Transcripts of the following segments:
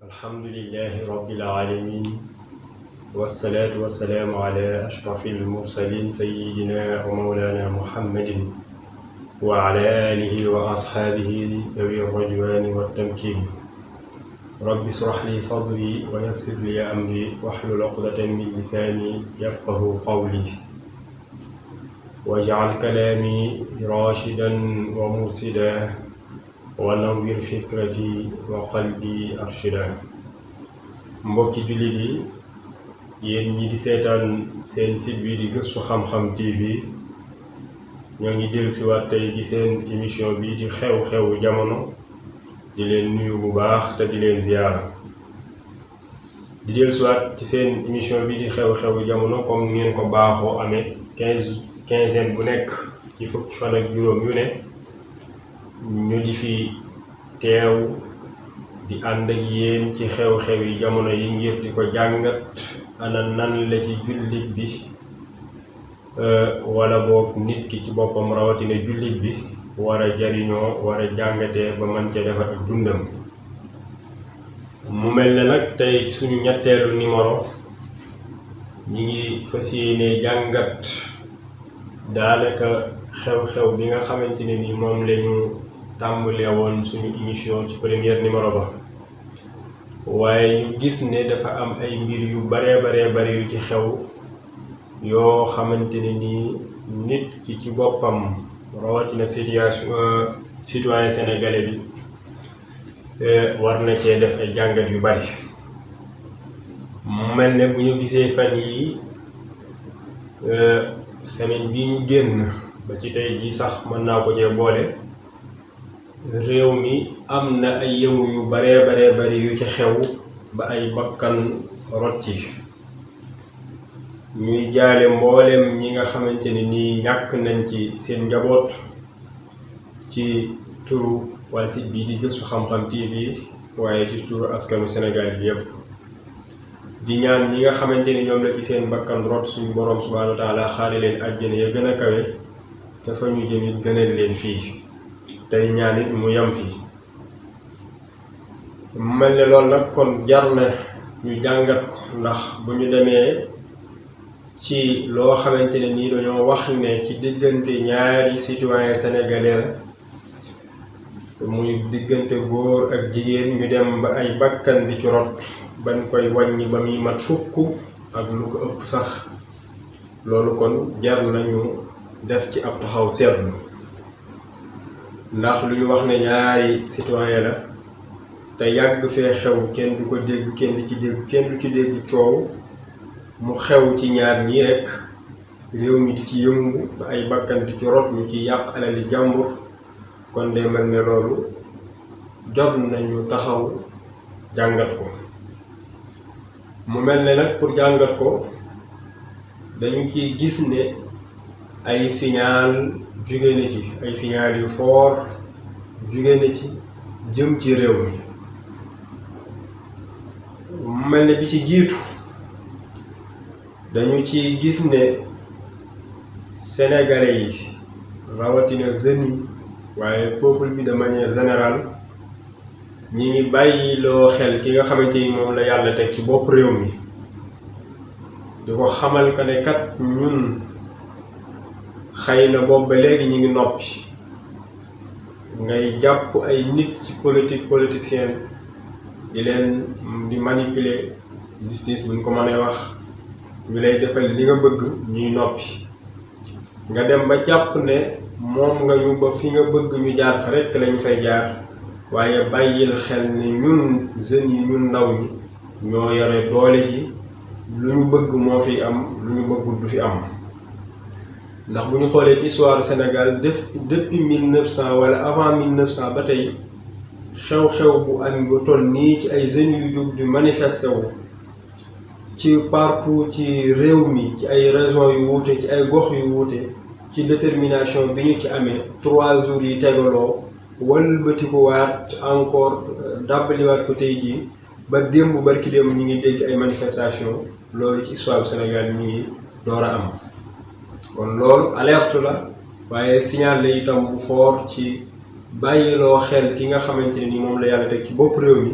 alhamdulillahi rabbil alamin wassalaatu wassalaamu ala ashrafil mursalin sayyidina wa mawlana muhammadin wa ala alihi wa ashaabihi dawi rajwaani wa tamkin rabbi israh li sadri wa yassir li amri wahlul uqdatan min lisaani yafqahu qawli waj'al kalaami raashidan wa mursidan wa nawwir fikrati wa qalbi arshida. Mbokki jullit yi, yéen ñi di seetaan seen site bi di Gëstu Xam-Xam TV, ñoo ngi dellusiwaat tey ci seen émission bi di xew-xewu jamono, di leen nuyu bu baax te di leen ziyaara. di dellusiwaat ci seen émission bi di xew-xewu jamono comme ngeen ko baaxoo amee quinzaine bu nekk ci fukki fan ak juróom yu ne, ñu di fi teew di ànd ak yéen ci xew-xew yi jamono yi ngir di ko jàngat ana nan la ci jullit bi wala boog nit ki ci boppam rawatina jullit bi war a jariñoo war a jàngatee ba mën ca defar ak dundam. mu mel ne nag tey ci suñu ñetteelu numéro ñi ngi fas yéene jàngat daanaka xew-xew bi nga xamante ne ni moom lañu tàmbalee woon suñu émission ci première numéro ba, waaye ñu gis ne dafa am ay mbir yu bare yu ci xew yoo xamante ne ni nit ki ci boppam rawatina citoyen sénégalais bi war na cee def ay jàngat yu bari. mu mel ne bu ñu gisee fan yi semaine bi ñu génn ba ci tey jii sax mën naa ko cee boole, réew mi am na ay yëngu yu bare bari yu ci xew ba ay bakkan rot ci. ñuy jaale mboolem ñi nga xamante ne nii ñàkk nañ ci seen njaboot ci turu waa site bii di Gëstu Xam-Xam TV, waaye ci turu askanu Sénégal bi yépp. di ñaan ñi nga xamante ni ñoom la ci seen bakkan rot suñu boroom subhaanahu wa taala xaale leen àjjana ya gën a kawe te fa ñu jëm it gënal leen fii, tey ñaan it mu yam fii. mel ne loolu nag kon jar na ñu jàngat ko, ndax bu ñu demee ci loo xamante ne nii dañoo wax ne ci diggante ñaari citoyen sénégalais la, muy diggante góor ak jigéen, ñu dem ba ay bakkan di ci rot bañ koy wàññi ba muy mat fukk ak lu ko ëpp sax. loolu kon jar nañu def ci ab taxaw seetlu, ndax lu ñu wax ne ñaari citoyen la te yàgg fee xew kenn du ko dégg, kenn du ci dégg coow. mu xew ci ñaar ñii rekk, réew mi di ci yëngu ba ay bakkan di ci rot, ñu ci yàq alali jàmbur, kon de mel ne loolu jot nañu taxaw jàngat ko. mu mel ne nag pour jàngat ko dañu ciy gis ne ay signal jóge na ci, ay signal yu fort jóge na ci jëm ci réew mi. mu mel ne bi ci jiitu dañu ci gis ne sénégalais yi rawatina jeunes yi, waaye peuple bi de manière générale, ñi ngi bàyyiloo xel ki nga xamante ni moom la yàlla teg ci bopp réew mi, di ko xamal que ne kat ñun xëy na boobu ba léegi ñi ngi noppi. ngay jàpp ay nit ci politicien di leen di manipuler justice buñ ko mënee wax, ñu lay defal li nga bëgg ñuy noppi. nga dem ba jàpp ne moom nga ñu ba fi nga bëgg ñu jaar fa rekk lañu fay jaar, waaye bàyyil xel ne ñun jeunes yi, ñun ndaw ñi ñoo yore doole ji, lu ñu bëgg moo fi am, lu ñu bëggul du fi am. ndax bu ñu xoolee ci histoire Sénégal depuis 1900 wala avant 1900 ba tey, xew-xew bu am bu toll nii ci ay jeunes yu jóg di manifester wu ci partout ci réew mi, ci ay régions yu wuute, ci ay gox yu wuute, ci détermination bi ñu ci amee 3 jours yi tegaloo, wëlbatikuwaat encore dàbbaliwaat ko tey jii, ba démb barki démb ñu ngi dégg ay manifestation loolu ci histoire du Sénégal ñu ngi door a am. kon loolu alerte la waaye signal la itam bu fort ci bàyyiloo xel ki nga xamante ne ni moom la yàlla teg ci bopp réew mi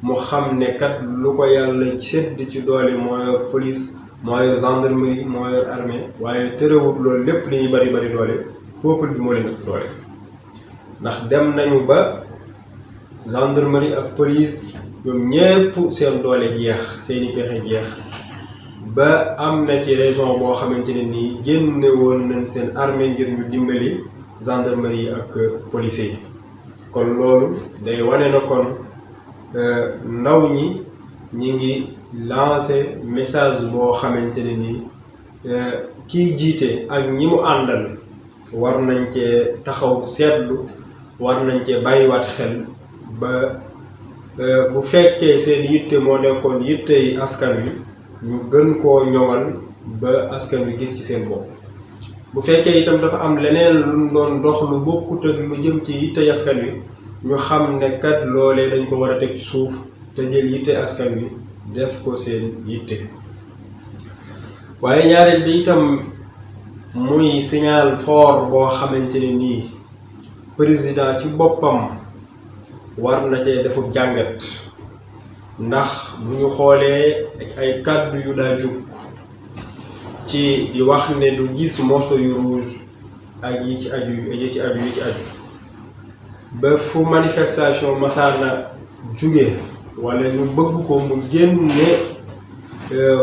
mu xam ne kat lu ko yàlla sedd ci doole moo yor police moo yor gendarmerie moo yor armée waaye terewut loolu lépp li ñuy bari doole peuple bi moo leen ëpp doole. ndax dem nañu ba gendarmerie ak police ñoom ñépp seen doole jeex seeni pexe jeex ba am na ci région boo xamante ne nii génne woon nañ seen armée ngir ñu dimbali gendarmerie yi ak police yi. kon loolu day wane na kon ndaw ñi ngi lancé message boo xamante ne nii kiy jiite ak ñi mu àndal war nañ cee taxaw seetlu war nañ cee bàyyiwaat xel ba bu fekkee seen yitte moo nekkoon yitte yi askan wi ñu gën koo ñoŋal ba askan wi gis ci seen bopp. bu fekkee itam dafa am leneen lu doon dox lu bokkut ak lu jëm ci yitte askan wi ñu xam ne kat loolee dañ ko war a teg ci suuf te jël yitte askan wi def ko seen yitte. waaye ñaareel bi itam muy signal fort boo xamante ne nii président ci boppam war na cee defub jàngat ndax bu ñu xoolee ay kàddu yu daa jug ci di wax ne du gis morceau yu rouge ak yi ci aju ba fu manifestation masaana jóge wala ñu bëgg ko mu génne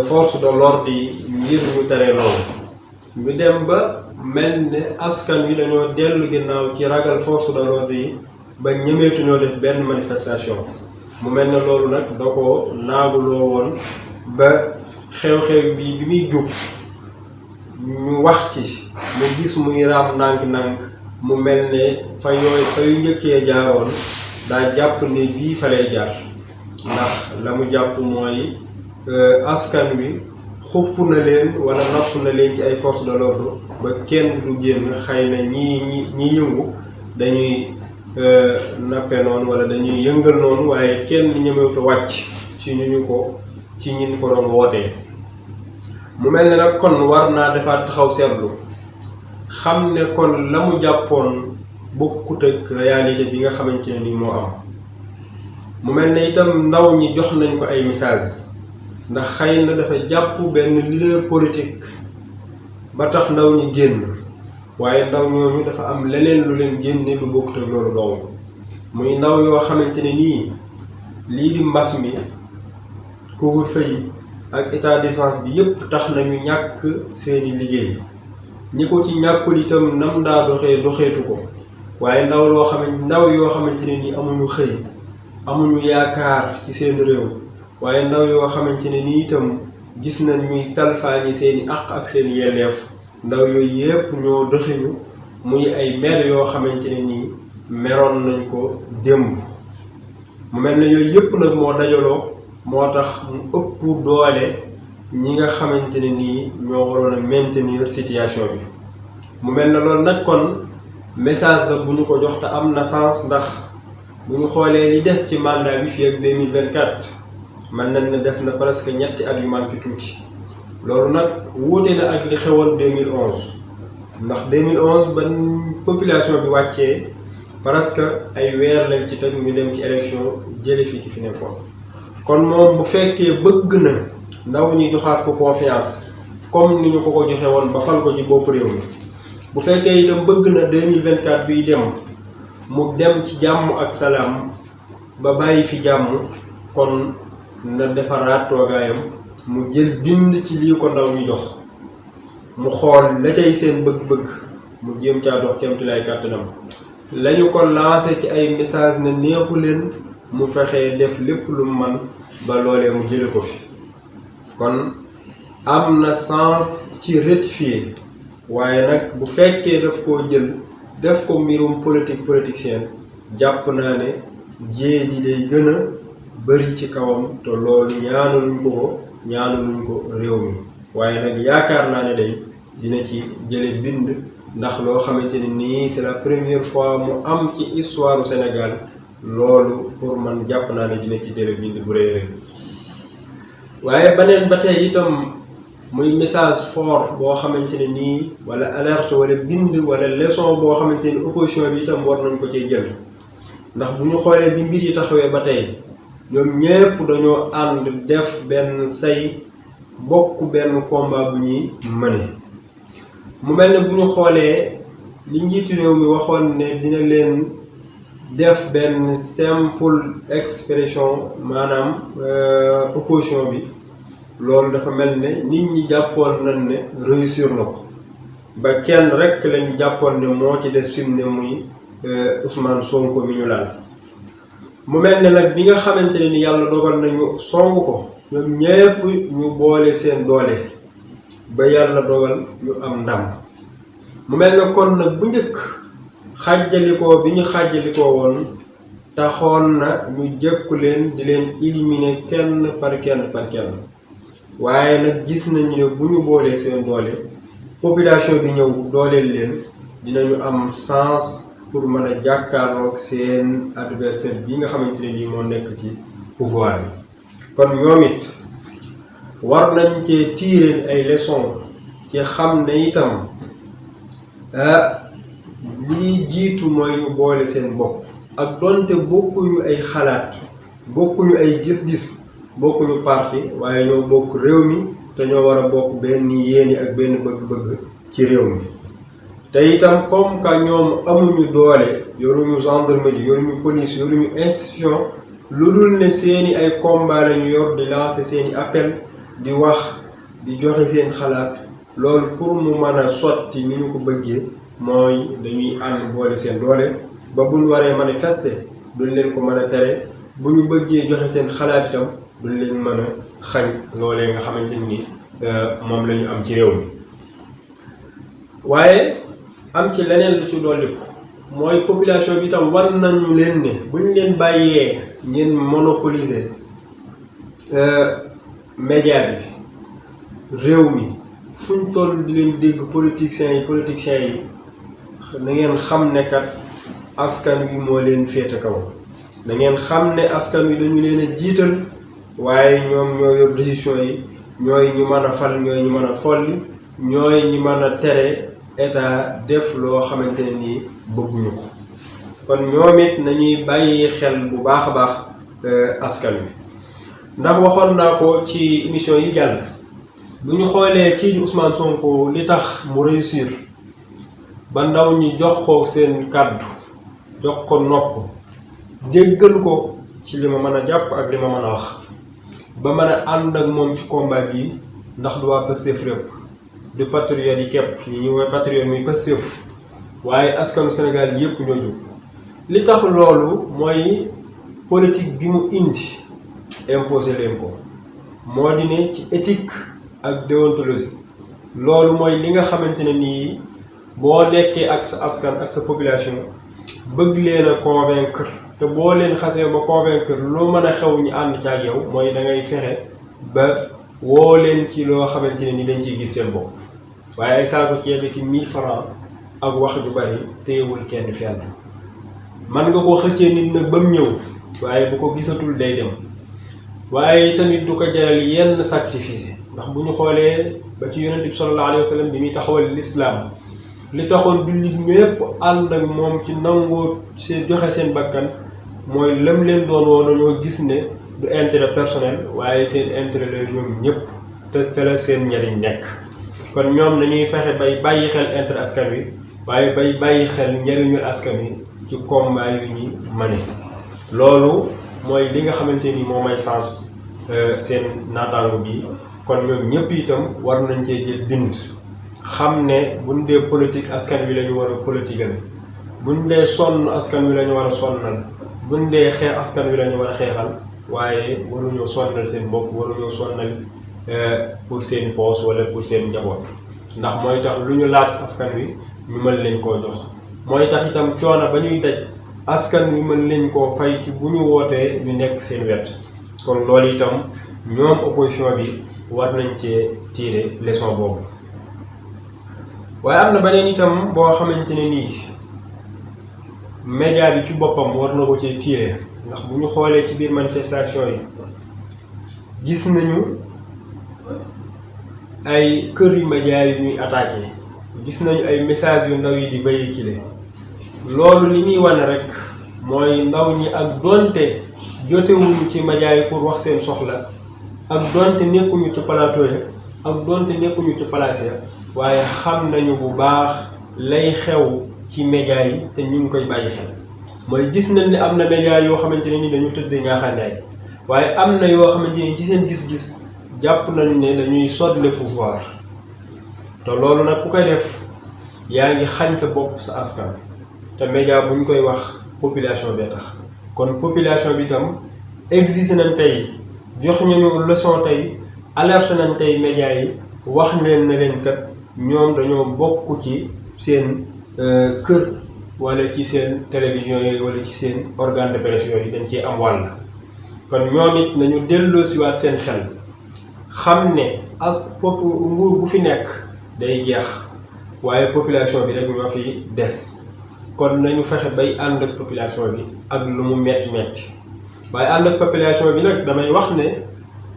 force de l'ordre yi ngir ñu tere loolu ñu dem ba mel ne askan wi dañoo dellu ginnaaw ci ragal force de l'ordre yi ba ñemeetuñoo def benn manifestation mu mel ne loolu nag da ko naaguloo woon ba xew-xew bi muy jóg ñu wax ci mu gis muy raam ndànk-ndànk mu mel ne fa yu njëkkee jaaroon daa jàpp ne bii fa lay jaar ndax la mu jàpp mooy askan wi xupp na leen wala napp na leen ci ay force de l'ordre ba kenn du génn xëy na ñi yëngu dañuy nappe noonu wala dañuy yëngal noonu waaye kenn ñemewut a wàcc ci ñi ko doon wootee. mu mel ne nag kon war naa defaat taxaw seetlu xam ne kon la mu jàppoon bokkut ak réalité bi nga xamante ne ni moo am. mu mel ne itam ndaw ñi jox nañ ko ay message ndax xëy na dafa jàpp benn leader politique ba tax ndaw ñi génn waaye ndaw ñooñu dafa am leneen lu leen génne lu bokkut ak loolu doomu muy ndaw yoo xamante ne nii lii di mbas mi couvre-feu ak état d'urgence bi yépp tax nañu ñàkk seeni liggéey ñi ko ci ñàkkul itam nam daa doxeetu ko waaye ndaw yoo xamante ne nii amuñu xëy amuñu yaakaar ci seen réew waaye ndaw yoo xamante ne nii itam gis nañ ñuy salfaañi seeni àq ak seen yelleef ndaw yooyu yépp ñoo doxiñu muy ay mer yoo xamante ne nii meroon nañ ko démb mu mel ne yooyu yépp nag moo dajaloo moo tax mu ëpp doole ñi nga xamante ne nii ñoo waroon a maintenir situation bi mu mel ne loolu nag kon message la bu ñu ko jox te am na sens ndax bu ñu xoolee li des ci mandat bi fii ak 2024 mën nañ ne des na presque ñetti at yu manqué tuuti loolu nag wuute na ak li xewoon 2011 ndax 2011 ba population bi wàccee presque ay weer lañ ci teg ñu dem ci élection jële fii ci fi nekkoon kon moom bu fekkee bëgg na ndaw ñi joxaat ko confiance comme ni ñu ko joxe woon ba fal ko ci bopp réew mi bu fekkee itam bëgg na 2024 biy dem mu dem ci jàmm ak salaam ba bàyyi fi jàmm kon na defaraat toogaayam mu jël bind ci lii ko ndaw ñu jox mu xool la cay seen bëgg-bëgg mu jéem caa dox kéemtulaay kàttanam lañu ko lancé ci ay message ne neexu leen mu fexee def lépp lu man ba loolee mu jële ko fi kon am na sens ci rectifier waaye nag bu fekkee daf koo jël def ko mbirum politicien jàpp naa ne jée ji day gën a bari ci kawam te loolu ñaanaluñ ko réew mi waaye nag yaakaar naa ne day dina ci jële bind ndax loo xamante ne nii c'est la première fois mu am ci histoire du Sénégal loolu pour man jàpp naa ne dina ci jële bind bu rëy rëy waaye beneen ba tey itam muy message fort boo xamante ne nii wala alerte wala bind wala leçon boo xamante ni opposition bi itam war nañ ko cee jël ndax bu ñu xoolee bi mbir yi taxawee ba tey ñoom ñépp dañoo ànd def benn say bokk benn combat bu ñuy mëne mu mel ne bu ñu xoolee li njiitu réew mi waxoon ne dina leen def benn simple expression maanaam opposition bi loolu dafa mel ne nit ñi jàppoon nañ ne réussir na ko ba kenn rek lañu jàppoon ne moo ci des fi mu ne muy Ousmane Sonko mi ñu laal mu mel ne nag bi nga xamante ne ni yàlla dogal nañu song ko ñoom ñépp ñu boole seen doole ba yàlla dogal ñu am ndam mu mel ne kon nag bu njëkk xàjjalikoo bi ñu xàjjalikoo woon taxoon na ñu jëkku leen di leen éliminer kenn par kenn waaye nag gis nañu ne bu ñu boolee seen doole population bi ñëw dooleel leen dinañu am sens pour mën a jàkkaarloog seen adversaire bi nga xamante ne nii moo nekk ci pouvoir bi kon ñoom it war nañ cee tirer ay leçons ci xam ne itam lii jiitu mooy ñu boole seen bopp ak donte bokkuñu ay xalaat bokkuñu ay gis-gis bokkuñu parti waaye ñoo bokk réew mi te ñoo war a bokk benn yéene ak benn bëgg-bëgg ci réew mi te itam comme que ñoom amuñu doole yoruñu gendarmerie yoruñu police yoruñu institution lu dul ne seeni ay combat lañu yor di lancer seeni appel di wax di joxe seen xalaat loolu pour mu mën a sotti ni ñu ko bëggee mooy dañuy ànd boole seen doole ba bu ñu waree manifester duñ leen ko mën a tere bu ñu bëggee joxe seen xalaat itam duñ leen mën a xañ loolee nga xamante ni moom la ñu am ci réew mi waaye am ci leneen lu ci dolliku mooy population bi itam war nañu leen ne bu ñu leen bàyyee ngeen monopoliser média bi réew mi fu ñu toll di leen dégg politiciens yi na ngeen xam ne kat askan wi moo leen féete kaw na ngeen xam ne askan wi dañu leen a jiital waaye ñoom ñoo yor décision yi ñooy ñu mën a fal ñooy ñu mën a folli ñooy ñu mën a tere état def loo xamante ne nii bëgguñu ko kon ñoom it nañuy bàyyi xel bu baax a baax askan wi ndax waxoon naa ko ci émission yi jàll bu ñu xoolee kii di Ousmane Sonko li tax mu réussir ba ndaw ñi jox ko seen kàddu jox ko nopp déggal ko ci li ma mën a jàpp ak li ma mën a wax ba mën a ànd ak moom ci combat bi ndax du waa Pastef répp du patriote yi képp yi ñu woy patriote muy Pastef waaye askanu Sénégal yépp ñoo jóg li tax loolu mooy politique bi mu indi imposé leen ko moo di ne ci éthique ak déontologie loolu mooy li nga xamante ne nii boo nekkee ak sa askan ak sa population bëgg leen a convaincre te boo leen xasee ba convaincre lu mën a xew ñu ànd ci ak yow mooy da ngay fexe ba woo leen ci loo xamante ne ni dañ ciy gis seen bopp waaye ay saako ceeb ki 1000 francs ak wax ju bari téyewul kenn fenn man nga ko xëccee nit nag ba mu ñëw waaye bu ko gisatul day dem waaye tamit du ko jaral yenn sacrifice ndax bu ñu xoolee ba ci yonent bi sallallahu alayhi wa sallam bi muy taxawal l'islam li taxoon jullit ñépp ànd ak moom ci nangoo seen joxe seen bakkan mooy lam leen doon woon nañoo gis ne du intérêt personnel waaye seen intérêt la ñoom ñépp te la seen njariñ nekk kon ñoom nañuy fexe bay bàyyi xel intérêt askan wi waaye bay bàyyi xel njariñul askan wi ci combat yu ñuy mëne loolu mooy li nga xamante ni moo may sens seen naataango bi kon ñoom ñépp itam war nañ cee jël bind xam ne buñ dee politique askan wi la ñu war a politigal buñ dee sonn askan wi la ñu war a sonnal buñ dee xeex askan wi la ñu war a xeexal waaye waruñoo sonnal seen bopp waruñoo sonnal pour seen poos wala pour seen njaboot ndax mooy tax lu ñu laaj askan wi ñu mën leen koo jox mooy tax itam coono ba ñuy daj askan wi mën leen koo fay ci bu ñu wootee ñu nekk seen wet kon loolu itam ñoom opposition bi war nañ cee tirer leçon boobu waaye am na beneen itam boo xamante ne nii média bi ci boppam war na ko cee tirer ndax bu ñu xoolee ci biir manifestation yi gis nañu ay kër yu média yu ñuy attaqué gis nañu ay message yu ndaw yi di véhiculer loolu li muy wane rek mooy ndaw ñi ak donte jotewuñu ci média yi pour wax seen soxla ak donte nekkuñu ci plateau ya ak donte nekkuñu ci place ya waaye xam nañu bu baax lay xew ci média yi te ñu ngi koy bàyyi xel mooy gis nañ ne am na média yoo xamante ne ni dañu tëdd ñaaxaandaay waaye am na yoo xamante ni ci seen gis-gis jàpp nañu ne dañuy sodle pouvoir te loolu nag ku koy def yaa ngi xañ sa bopp sa askan te média bu ñu koy wax population bee tax kon population bi itam existe nañ tey jox nañu leçon tey alerte nañ tey média yi wax leen na leen kat ñoom dañoo bokk ci seen kër wala ci seen télévision yooyu wala ci seen organe de presse yooyu dañ ciy am wàll kon ñoom it nañu delloosiwaat seen xel xam ne nguur bu fi nekk day jeex waaye population bi rek ñoo fi des kon nañu fexe bay ànd ak population bi ak lu mu metti metti waaye ànd ak population bi nag damay wax ne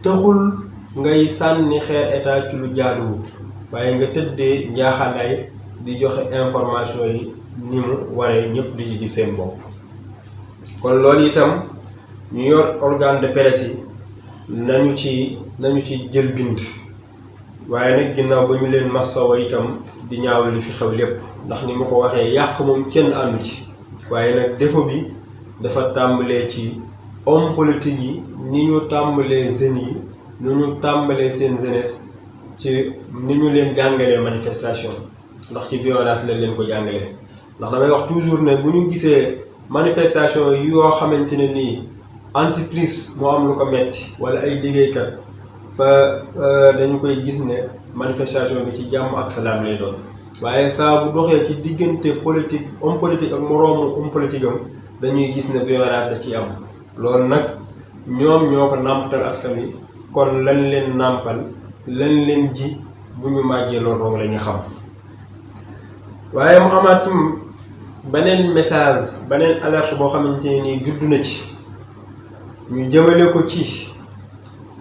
taxul ngay sànni xeer état ci lu jaaduwut waaye nga tëddee njaaxaanaay di joxe information yi ni mu waree ñëpp di ci gis seen bopp kon loolu itam ñu yor organe de presse yi nañu ci jël bind waaye nag ginnaaw ba ñu leen massawa itam di ñaawlu li fi xew lépp ndax ni ma ko waxee yàq moom kenn àndu ci waaye nag défaut bi dafa tàmbalee ci homme politique yi ni ñu tàmbalee jeunes yi ni ñu tàmbalee seen jeunesse ci ni ñu leen jàngalee manifestation ndax ci violence lañ leen ko jàngalee ndax damay wax toujours ne bu ñu gisee manifestation yoo xamante ne nii entreprise moo am lu ko metti wala ay liggéeykat ba dañu koy gis ne manifestation bi ci jàmm ak salaam lay doon waaye saa bu doxee ci diggante politique homme politique ak moroomu homme politique am dañuy gis ne violence da ci am loolu nag ñoom ñoo ko nàmpatal askan wi kon lañ leen nàmpal lañ leen ji bu ñu màggee loolu roog la ñu xam waaye mu amaat beneen message beneen alerte boo xamante ne nii judd na ci ñu jëmale ko ci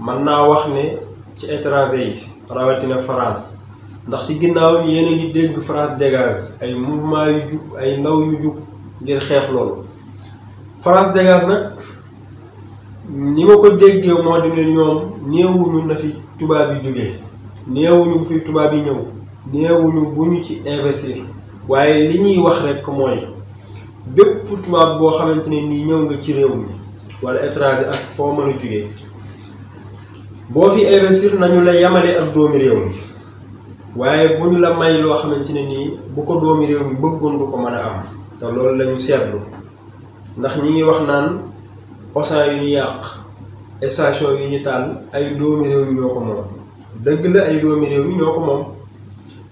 mën naa wax ne ci étranger yi rawatina France ndax ci ginnaaw yéen a ngi dégg France dégage ay mouvement yu jug ay ndaw yu jug ngir xeex loolu France dégage nag ni ma ko déggee moo di ne ñoom néewuñu na fi tubaab yi jógee néewuñu bu fi tubaab yi ñëw néewuñu bu ñu ci investir waaye li ñuy wax rek mooy bépp tubaab boo xamante ne nii ñëw nga ci réew mi wala étranger ak foo mën a jógee boo fi investir nañu la yamale ak doomi réew mi waaye bu ñu la may loo xamante ne nii bu ko doomi réew mi bëggoon du ko mën a am te loolu lañu seetlu ndax ñi ngi wax naan Auchan yu ñu yàq station yu ñu taal ay doomi réew mi ñoo ko moom dëgg la ay doomi réew mi ñoo ko moom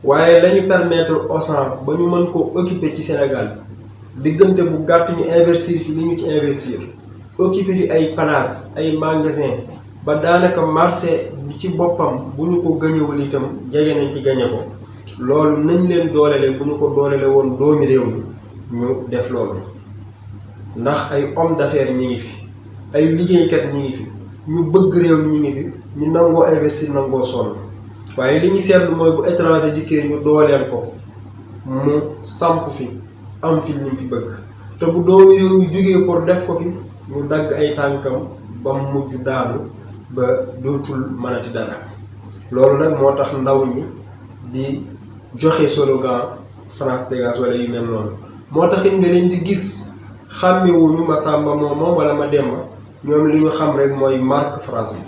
waaye lañu permettre Auchan ba ñu mën ko occuper ci Sénégal diggante bu gàtt ñu investir fi li ñu ci investir occuper fi ay place ay magasin ba daanaka marché bi ci boppam bu ñu ko gañewul itam jege nañ ci gañe ko loolu nañ leen doolele bu ñu ko doolele woon doomi réew mi ñu def loolu ndax ay homme d'affaires ñi ngi fi ay liggéeykat ñi ngi fi ñu bëgg réew ñi ngi fi ñu nangoo investir nangoo sonn waaye li ñu seetlu mooy bu étranger dikkee ñu dooleel ko mu samp fi am fi ñu fi bëgg te bu doomi réew mi jógee pour def ko fi ñu dagg ay tànkam ba mu mujj daanu ba dootul mënati dara loolu nag moo tax ndaw ñi di joxe slogan France dégage wala yu mel noonu moo tax it nga leen di gis xàmmewuñu ma sàmba moom wala ma demba ñoom li ñu xam rek mooy marque France bi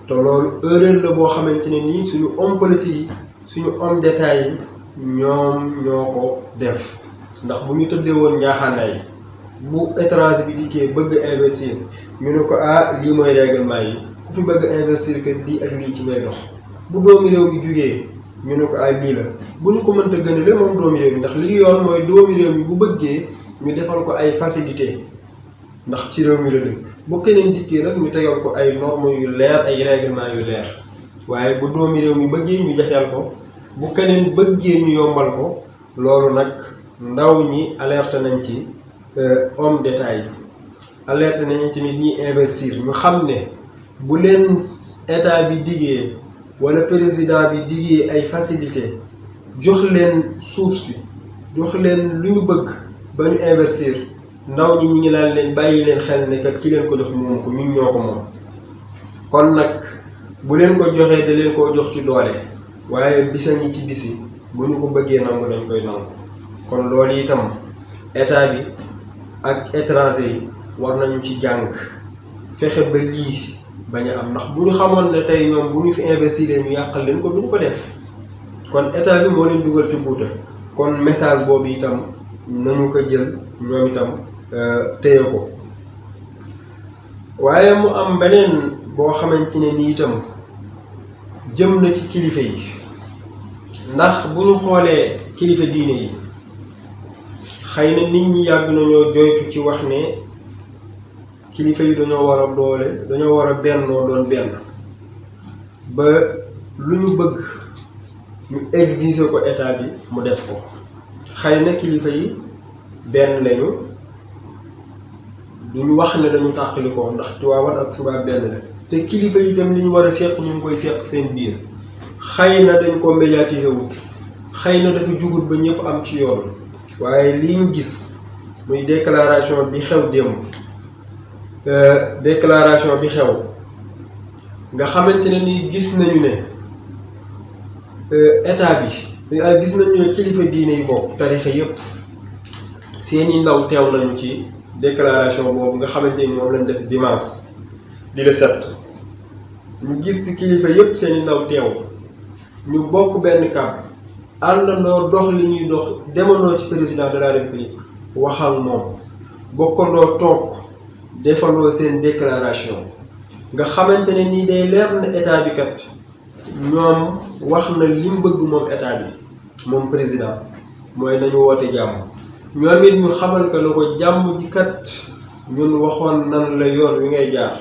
te loolu erreur la boo xamante ne nii suñu homme politique yi suñu homme d'état yi ñoom ñoo ko def ndax bu ñu tëddee woon njaaxaanaay bu étranger bi dikkee bëgg investir ñu ne ko lii mooy règlement yi ku fi bëgg investir que lii ak lii ci ngay dox bu doomi réew mi jugee ñu ne ko lii la bu ñu ko mënta gënale moom doomi réew mi ndax li yoon mooy doomi réew mi bu bëggee ñu defal ko ay facilité ndax ci réew mi la dëkk bu keneen dikkee nag ñu tegal ko ay normes yu leer ay règlement yu leer waaye bu doomi réew mi bëggee ñu jafeel ko bu keneen bëggee ñu yombal ko loolu nag ndaw ñi alerte nañ ci homme d'état yi alerte nañu tamit ñi investir ñu xam ne bu leen état bi diggee wala président bi diggee ay facilité jox leen suuf si jox leen lu ñu bëgg ba ñu investir ndaw ñi ngi naan leen bàyyi leen xel ne kat ki leen ko jox moom ko ñun ñoo ko moom. kon nag bu leen ko joxee da leen koo jox ci doole waaye bisa ngi ci bisi bu ñu ko bëggee nangu dañ koy nangu. kon loolu itam état bi ak étranger yi war nañu ci jàng fexe ba lii bañ a am ndax bu ñu xamoon ne tey ñoom bu ñu fi investir ñu yàqal leen ko duñu ko def. kon état bi moo leen dugal ci guuta kon message boobu itam nañu ko jël ñoom itam téye ko. waaye mu am beneen boo xamante ne ni itam jëm na ci kilifa yi ndax bu ñu xoolee kilifa diine yi xëy na nit ñi yàgg nañoo joytu ci wax ne kilifa yi dañoo war a doole dañoo war a bennoo doon benn ba lu ñu bëgg ñu exiger ko état bi mu def ko. xëy na kilifa yi benn lañu duñu wax ne dañu tàqali ko ndax Tiwaawan ak Tuubaa benn la te kilifa yi tam li ñu war a seq ñu ngi koy seq seen biir. xëy na dañ ko médiatiser wut xëy na dafa jugut ba ñëpp am ci yoon waaye lii ñu gis muy déclaration bi xew démb déclaration bi xew nga xamante ne ni gis nañu ne état bi gis nañu ne kilifa diine yi bokk tarixa yépp seeni ndaw teew nañu ci déclaration boobu nga xamante ni moom lañ def dimanche di le 7 ñu gis ci kilifa yépp seeni ndaw teew ñu bokk benn kàddu àndandoo dox li ñuy dox demandoo ci président de la république wax ak moom bokkandoo toog defandoo seen déclaration nga xamante ne nii day leer na état bi kat ñoom wax na li mu bëgg moom état bi moom président mooy nañu woote jàmm. ñoom it ñu xamal ko la ko jàmm ji kat ñun waxoon nan la yoon wi ngay jaar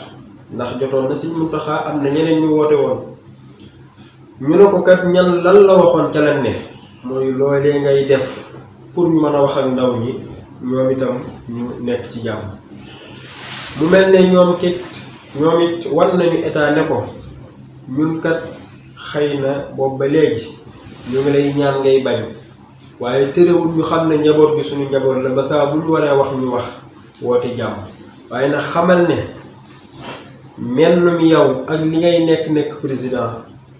ndax jotoon na Sëriñ Muntaxa am na ñeneen ñu woote woon ñu ne ko kat ñan lan la waxoon ca lan ne mooy loolee ngay def pour ñu mën a wax ak ndaw ñi ñoom itam ñu nekk ci jàmm. mu mel ne ñoom it war nañu état ne ko ñun kat xëy na boobu ba léegi ñu ngi lay ñaan ngay bañ waaye terewul ñu xam ne njaboot gi suñu njaboot la ba saa bu ñu waree wax ñu wax woote jàmm waaye nag xamal ne menn mi yow ak li ngay nekk président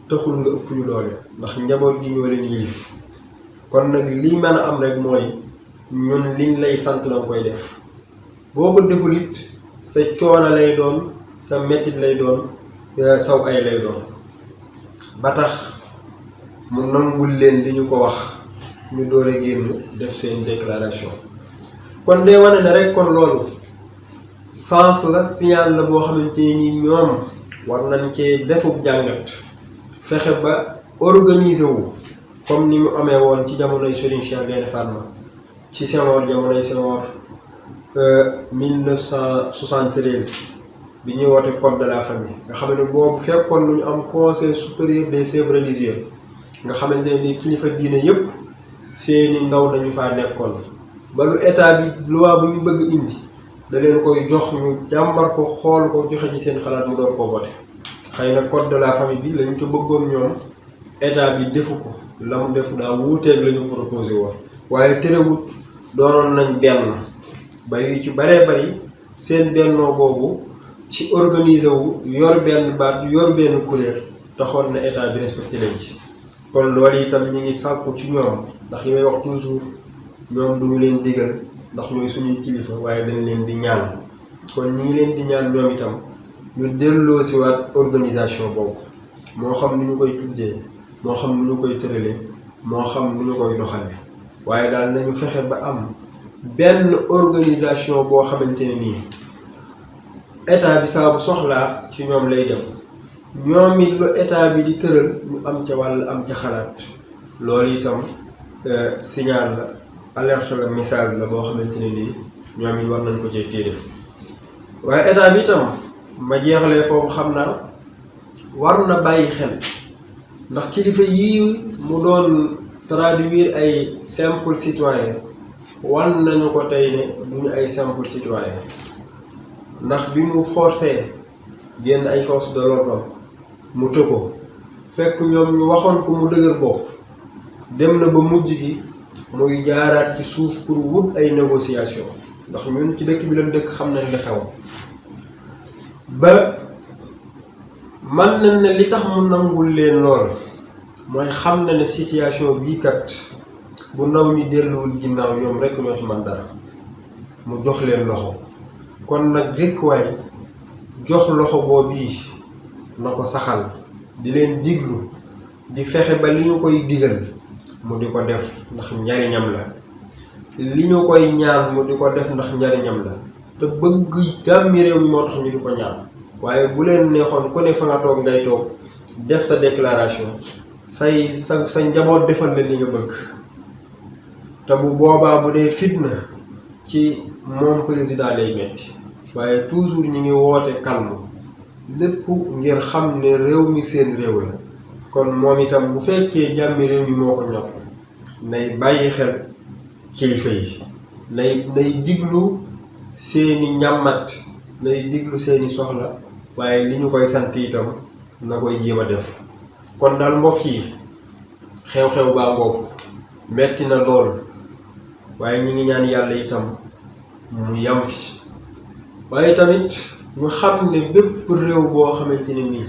taxul nga ëpp ñu doole ndax njaboot gi ñoo leen yilif. kon nag li mën a am rek mooy ñun liñ lay sant la koy def boo ko deful it sa coono lay doon sa mettit lay doon saw ay lay doon ba tax mu nangul leen li ñu ko wax ñu door a génn def seen déclaration. kon day wane ne rek kon loolu sens la signal la boo xamante ni ñoom war nañ cee defub jàngat fexe ba organiser wu comme ni mu amee woon ci jamonoy Serigne Cheikh Gaïndé Fatma ci Senghor jamonoy Senghor 1973 bi ñuy woote code de la famille nga xam ne boobu fekkoon lu ñu am conseil supérieur des chefs religieux nga xamante ne ni kilifa diine yépp seeni ndaw dañu faa nekkoon ba lu état bi loi bu ñu bëgg indi da leen koy jox ñu jàmbar ko xool ko joxe ci seen xalaat mu door koo voté. xëy na code de la famille bi lañu ko bëggoon ñoom état bi defu ko la mu def daa wuuteeg la ñu proposé woon waaye terewut doonoon nañ benn ba yu ci baree bari seen bennoo boobu ci organiser wu yor benn baat yor benn kuréel taxoon na état bi respecté leen ci. kon loolu itam ñi ngi sàkku ci ñoom ndax li may wax toujours ñoom duñu leen digal ndax ñooy suñuy kilifa waaye dañ leen di ñaan kon ñi ngi leen di ñaan ñoom itam ñu delloo si waat organisation boobu moo xam ni ñu koy tuddee moo xam ni ñu koy tëralee moo xam ni ñu koy doxale waaye daal nañu fexe ba am benn organisation boo xamante ne nii état bi saa bu soxlaa ci ñoom lay def ñoom it lu état bi di tëral ñu am ca wàll am ca xalaat loolu itam signal la alerte la message la boo xamante ne nii ñoom it war nañ ko cee téere waaye état bi itam ma jeexalee foofu xam naa war na bàyyi xel ndax kilifa yii mu doon traduire ay simple citoyen wan nañu ko tey ne duñu ay simple citoyen ndax bi mu forcé génn ay force de l'ordre mu të ko fekk ñoom ñu waxoon ko mu dëgër bopp dem na ba mujj gi muy jaaraat ci suuf pour wut ay négociation ndax ñun ci dëkk bi lañ dëkk xam nañ li xew ba man nañ ne li tax mu nangul leen lool mooy xam na ne situation bii kat bu ndaw ñi delluwul ginnaaw ñoom rekk ñoo ci man dara mu jox leen loxo kon nag rekk waay jox loxo boobii na ko saxal di leen diglu di fexe ba li ñu koy digal mu di ko def ndax njariñam la li ñu koy ñaan mu di ko def ndax njariñam la te bëgg jàmmi réew mi moo tax ñu di ko ñaan waaye bu leen neexoon ku ne fa nga toog ngay toog def sa déclaration sa njaboot defal la li nga bëgg te bu boobaa bu dee fitna ci moom président lay metti waaye toujours ñi ngi woote calme lépp ngir xam ne réew mi seen réew la kon moom itam bu fekkee jàmmi réew mi moo ko ñor nay bàyyi xel kilifa yi nay diglu seeni njàmmat nay diglu seeni soxla waaye li ñu koy sant itam na koy jéem a def kon daal mbokk yi xew-xew baa ngoog metti na lool waaye ñi ngi ñaan yàlla itam mu yam fi waaye tamit ñu xam ne bépp réew boo xamante ne nii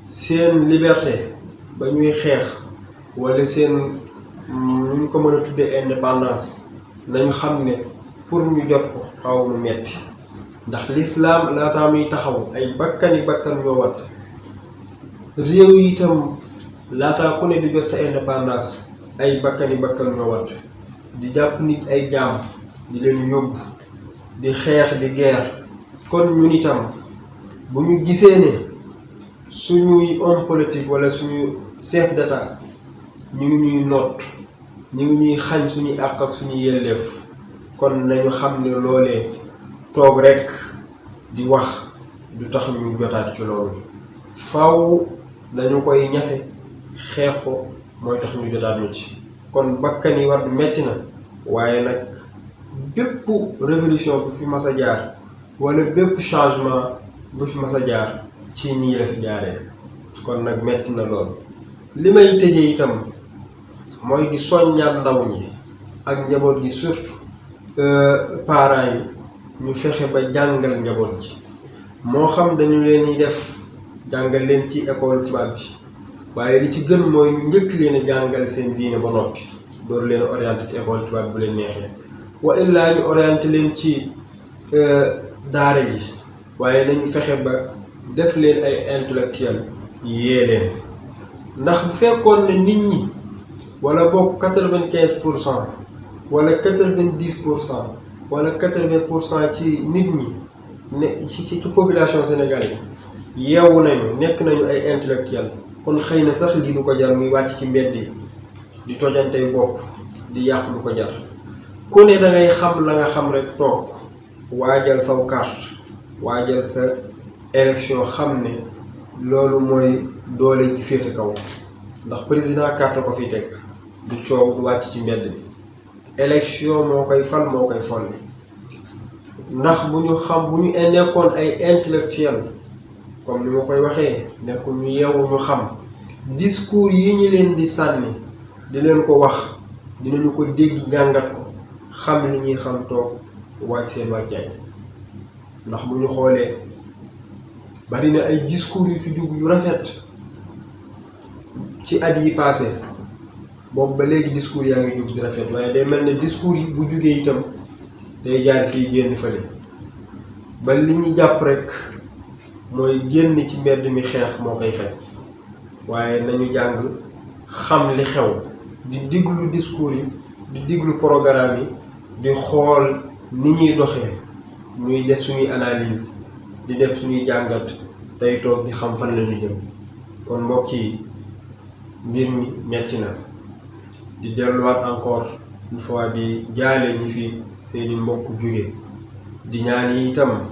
seen liberté ba ñuy xeex wala seen ñu ko mën a tuddee indépendance nañu xam ne pour ñu jot ko xaw mu metti ndax l'islam laataa muy taxaw ay bakkan ñoo wat réew yi itam laataa ku ne di jot sa indépendance ay bakkan ñoo wat di jàpp nit ay jaam di leen yóbbu di xeex di guerre kon ñun itam bu ñu gisee ne suñuy homme politique wala suñu chef d'état ñu ngi ñuy noot ñu ngi ñuy xañ suñuy àq ak suñuy yelleef kon nañu xam ne loolee toog rekk di wax du tax ñu jotaat ci loolu faw dañu koy ñafe xeex ko mooy tax ñu jotaat ñu ci kon bakkan yi war metti na waaye nag bépp révolution bu fi mas a jaar wala bépp changement bu fi mas a jaar ci nii la fi jaaree kon nag metti na lool li may tëjee itam mooy di soññaat ndaw ñi ak njaboot gi surtout parents yi ñu fexe ba jàngal njaboot ji moo xam dañu leen di def jàngal leen ci école tubaab bi waaye li ci gën mooy ñu njëkk leen a jàngal seen diine ba noppi door leen a orienté ci école tubaab bu leen neexee wa illaa ñu orienté leen ci daara ji waaye nañu fexe ba def leen ay intellectuel yee leen ndax bu fekkoon ne nit ñi wala bokk 95% wala 90% wala 80% ci nit ñi ne ci population sénégalaise yeewu nañu nekk nañu ay intellectuel kon xëy na sax lii du ko jar muy wàcc ci mbedd yi di tojantey bopp di yàq lu ko jar ku ne dangay xam la nga xam rek toog waajal saw carte waajal sa élection xam ne loolu mooy doole ji féete kaw ndax président carte ko fi teg du coow du wàcc ci mbedd bi élection moo koy fal moo koy folli ndax bu ñu nekkoon ay intellectuel comme ni ma koy waxee nekkul ñu yeewu ñu xam discours yi ñu leen di sànni di leen ko wax dinañu ko dégg jàngat ko xam li ñuy xam toog wàcc seen wàccaay ndax bu ñu xoolee bari na ay discours yu fi dugg yu rafet ci at yi passé boobu ba léegi discours yaa ngi dugg di rafet waaye day mel ne discours yi bu jugee itam day jaar fii génn fële ba li ñu jàpp rek mooy génn ci mbedd mi xeex moo koy fekk waaye nañu jàng xam li xew di diglu discours yi di diglu programme yi di xool ni ñuy doxee ñuy def suñuy analyse di def suñuy jàngat tey toog di xam fan la ñu jëm kon mbokk yi mbir mi metti na di delluwaat encore une fois di jaale ñi fi seeni mbokk jóge di ñaan yi itam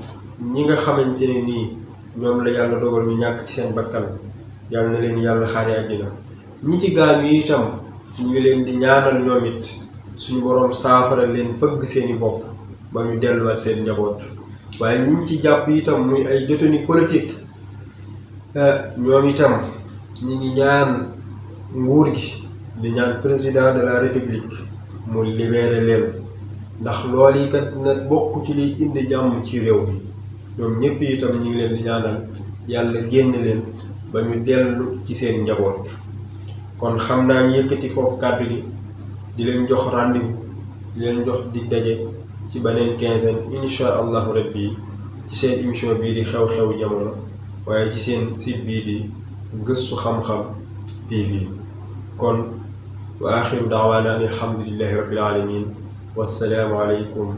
ñi nga xamante ne nii ñoom la yàlla dogal ñu ñàkk ci seen bakkan yàlla na leen yàlla xaare àjjana ñi ci gaañ yi itam ñu ngi leen di ñaanal ñoom it suñu boroom saafara leen fëgg seeni bopp ba ñu delluwaat seen njaboot waaye ñi ci jàpp itam muy ay détenu politique ñoom itam ñi ngi ñaan nguur gi di ñaan président de la république mu libéré leen ndax loolu yi kat na bokk ci liy indi jàmm ci réew bi ñoom ñëpp itam ñi ngi leen di ñaanal yàlla génn leen ba ñu dellu ci seen njaboot. kon xam naa ñu yëkkati foofu kàddu gi di leen jox rendez-vous di leen jox dig daje ci beneen quinzaine insha allahu rabbi ci seen émission bii di xew-xew jamono waaye ci seen site bii di gëstu xam-xam TV. kon wa axiru daawaana an alhamdulillahi rabbil alamin wassalaamu aleykum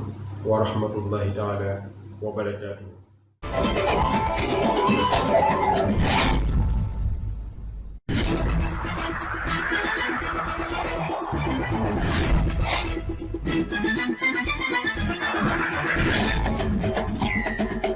wa rahmatullahi taala wa barakaatuhu. Thank you.